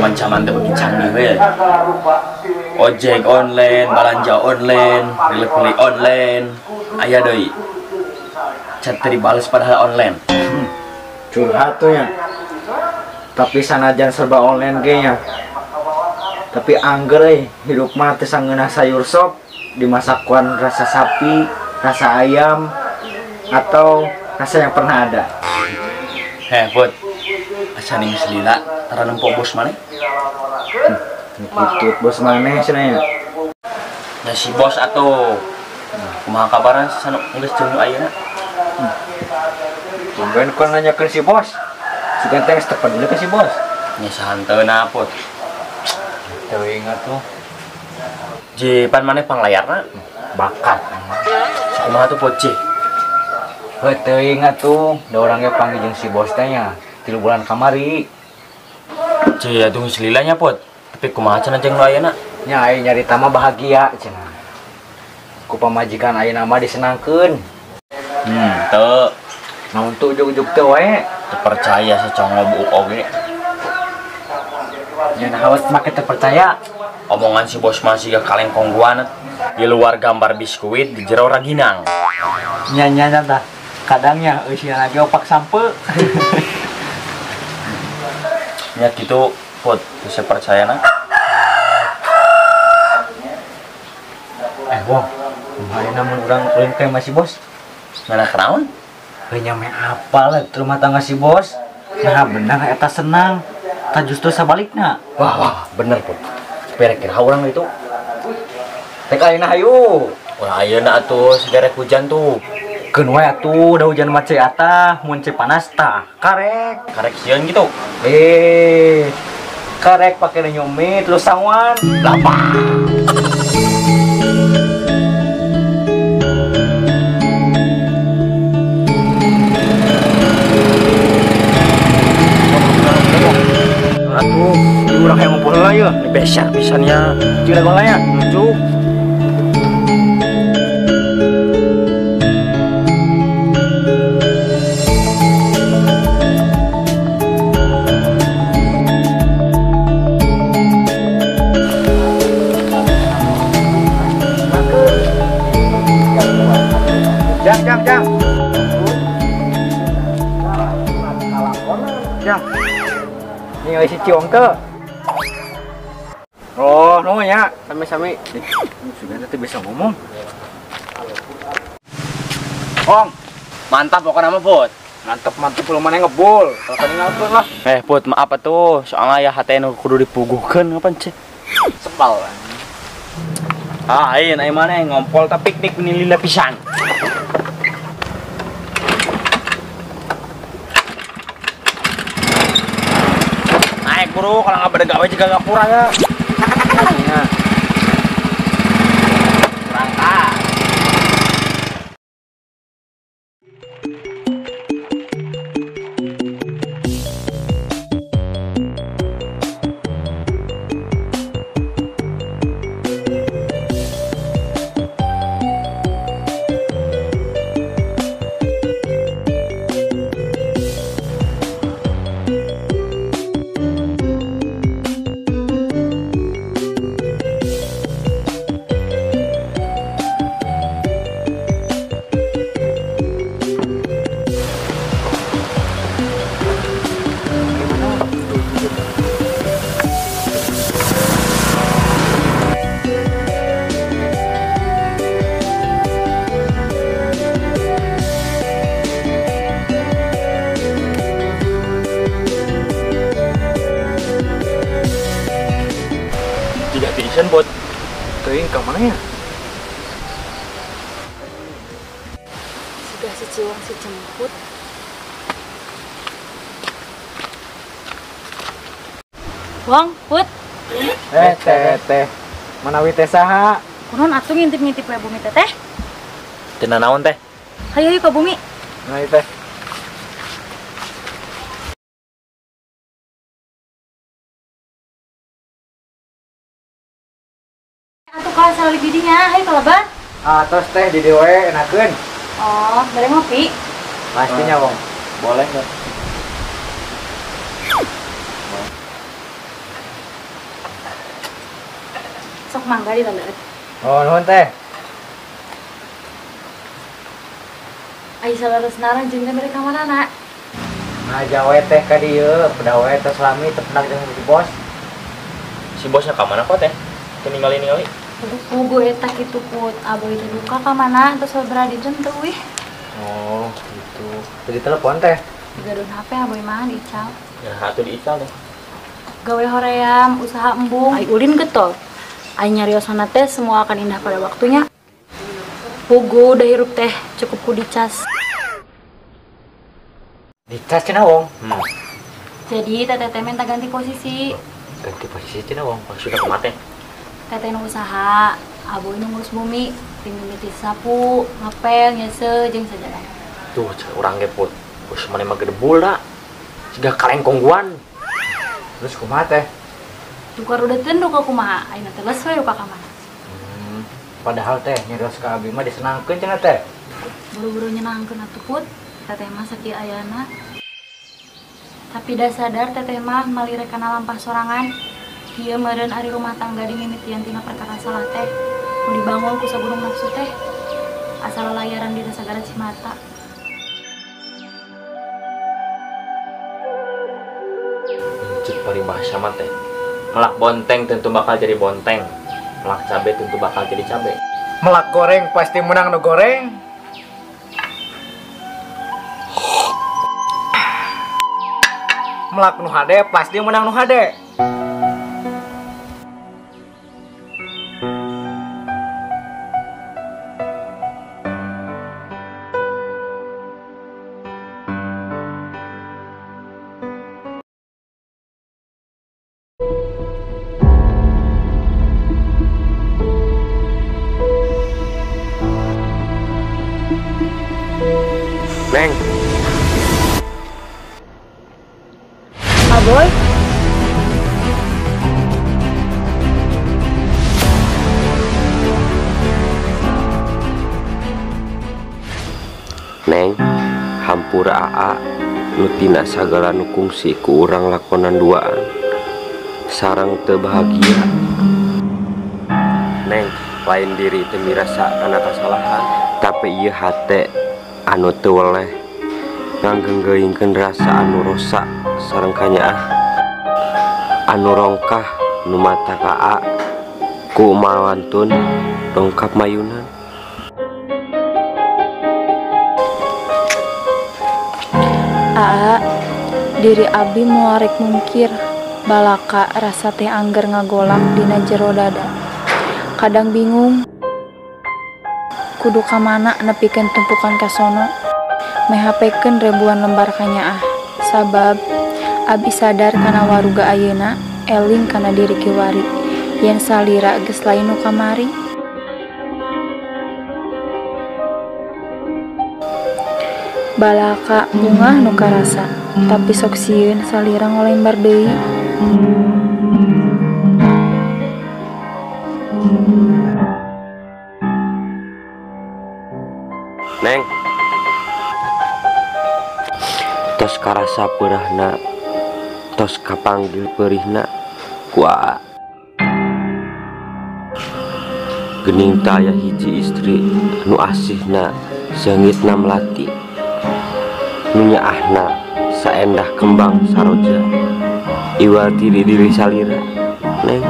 Zaman-zaman teh beuki canggih we. Ojek online, balanja online, delivery online. Aya deui. Chat teu dibales padahal online. Curhat tuh ya. Tapi sanajan serba online ge nya. Tapi angger euy, hidup mah teu sangeunah sayur sop dimasakan rasa sapi, rasa ayam atau rasa yang pernah ada. Heh, Put. Asa ning selila tara nempo bos maneh? Ikut bos maneh cenah nya. Ya si bos atuh. Kumaha kabarna sanu geus jeung nu ayeuna? Tumben kau nanyakeun si bos. Si ganteng teu peduli ka si bos. Nya sahanteuna, Put. Teuing atuh. Je pan maneh panglayarna bakat. Kumaha tuh Put, je? Heuh teuing atuh, da urang ge panggil jeung si bos teh nya 3 bulan kamari. Je atuh geus lila nya, Put. Tapi kumaha cenah jeung nu ayeuna? Nya aya nyarita mah bahagia cenah. Ku pamajikan ayeuna mah disenangkeun. Teu. Naon tuh ujug-ujug teu wae. Teu percaya sacongo buuk oge. Nya nah hawas make teu percaya. Omongan si bos mah siga kaleng kongguan. Di luar gambar biskuit, di jero raginang. Nya nya nya tah. Kadangnya eusian lagi opak sampe. Nya kitu, Put, teu percaya na. Wong, kumaha mun urang ulin ka imah si bos? Mana kenaon? Heuh nya meh apal rumah tangga si bos. Nah bener eta senang. Tah justru sabalikna. Wah, wah, bener, Put. Kira-kira urang itu. Rek ayeuna hayu. Wah, ayeuna atuh sigarek hujan tuh. Keun wae atuh, da hujan mah cai atah, mun cai panas tah karek. Karek sieun gitu. Karek pake nyumi terus sanguan. Lapar. Atuh, ieu urang hayang ngumpul heula yeuh. Ini besar pisan nya. Cing dagoan nya. Lucu. Jang, jang, jang. Jang. Ini si Ciong teu. Oh, nuhun nya, sami-sami. Sudah nanti bisa ngomong. Ong, mantap pokoknya mah, Put. Mantap, mantap lu mana ngebul. Kalau ninggalkeun lah. Put, maaf atuh, soalnya ya hate nu kudu dipuguhkeun kapan ceh. Sebal. Ah, ayeuna aya maneh ngompol ta piknik meni lila pisan. Naik bro, kalau nggak bergawe juga nggak kurang ya. Berangkat. Tidak pisan, Bot. Teuing ka mana ya? Sudah si Ciwang si jemput. Wong, Put. Teh, teh. Manawi teh saha? Kunaon atuh ngintip-ngintip we bumi teh teh? Teu naon teh? Hayu hayu ka bumi. Nah, teh. Atuh ka salih didinya, hayu ka lebat. Ah, tos teh di dieu we enakeun. Oh, bari ngopi. Pastinya, Wong. Boleh, Bang. Sok mangga di laleut. Oh, nuhun teh. Ai saleresna jeung teh bade ka manana? Ngaja we teh ka dieu, pedah we teh salami teu pendak jeung si bos. Si bosnya ka mana kok teh? Teu ningali-ningali. Pugu eta kitu Put, Aboy teh duka ka mana terus sabaraha dinten teu uih. Oh, gitu. Tadi telepon teh. Digadun HP Aboy mah diical. Ya, atuh diical teh. Gawe hoream, usaha embung, ai ulin getol. Ai nyariosana teh semua akan indah pada waktunya. Pugu udah hirup teh cukup ku dicas. Dicas cenah wong. Jadi teteh teh minta ganti posisi. Ganti posisi cenah wong, maksudnya kumaha teh? Teteh nu usaha, Aboy nu ngurus bumi, tim mimiti sapu, ngepel, nyese, jeung sajadah. Tuh, urang ge Put. Bos maneh mah gedebul da. Siga kalengkongguan. Terus kumaha teh? Tukar udah teu duka kumaha, ayeuna teh leus we duka ka mana. Padahal teh nyarios ka abi mah disenangkeun cenah teh. Buru-buru nyenangkeun atuh Put. Teteh mah sakieu ayana. Tapi da sadar teteh mah malire kana lampah sorangan. Ieu meureun ari rumah tangga dimimitian tina perkara salah teh. Nu dibangun ku sagunung nafsu teh. Asal layaran dina sagara cimata. Cek paribahasa mah teh. Melak bonteng tentu bakal jadi bonteng. Melak cabe tentu bakal jadi cabe. Melak goreng pasti menang nu goreng. Melak nu hade pasti menang nu hade. Neng. Aboy. Neng, hampura aa nu tina sagala nu kungsi ku urang lakonan duaan. Sareng teu bahagia. Neng, lain diri teu mirasa kana kasalahan, tapi ieu hate anu teu weleh nganggeunggeungkeun rasa anu rosak sareng kanyaah anu rongkah nu mata ka aa ku mawantun dongkap mayunan. Aa, diri abi moal rek mungkir balaka rasa teh angger ngagolak dina jero dada. Kadang bingung kudu ka mana nepikeun tumpukan kasono, mehapekeun ribuan lembar kanyaah. Sabab abi sadar kana waruga ayeuna, eling kana diri kiwari yen salira geus lain nu kamari. Balaka bungah nu karasa, tapi sok sieun salira ngolembar deui. Neng, tos karasa peurahna, tos kapanggil peurihna ku aa. Geuning teh aya hiji istri nu asihna seungitna melati, nu nyaahna saendah kembang saroja, iwal ti diri salira. Neng.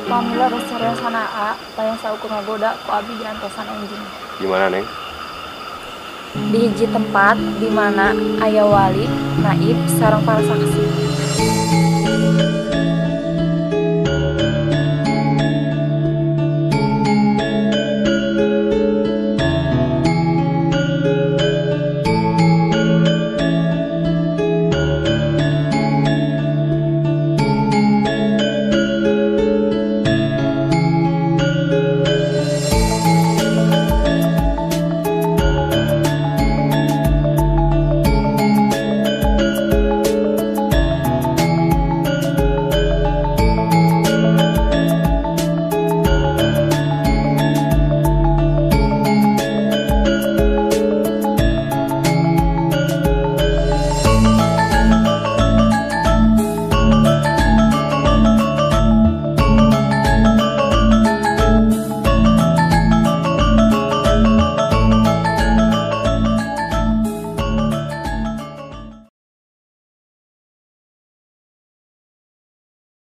Pamula reseriosana A, lain saukur ngagoda ku abi diantosan enjing. Gimana, Neng? Di hiji tempat di mana aya wali, naib, sareng para saksi.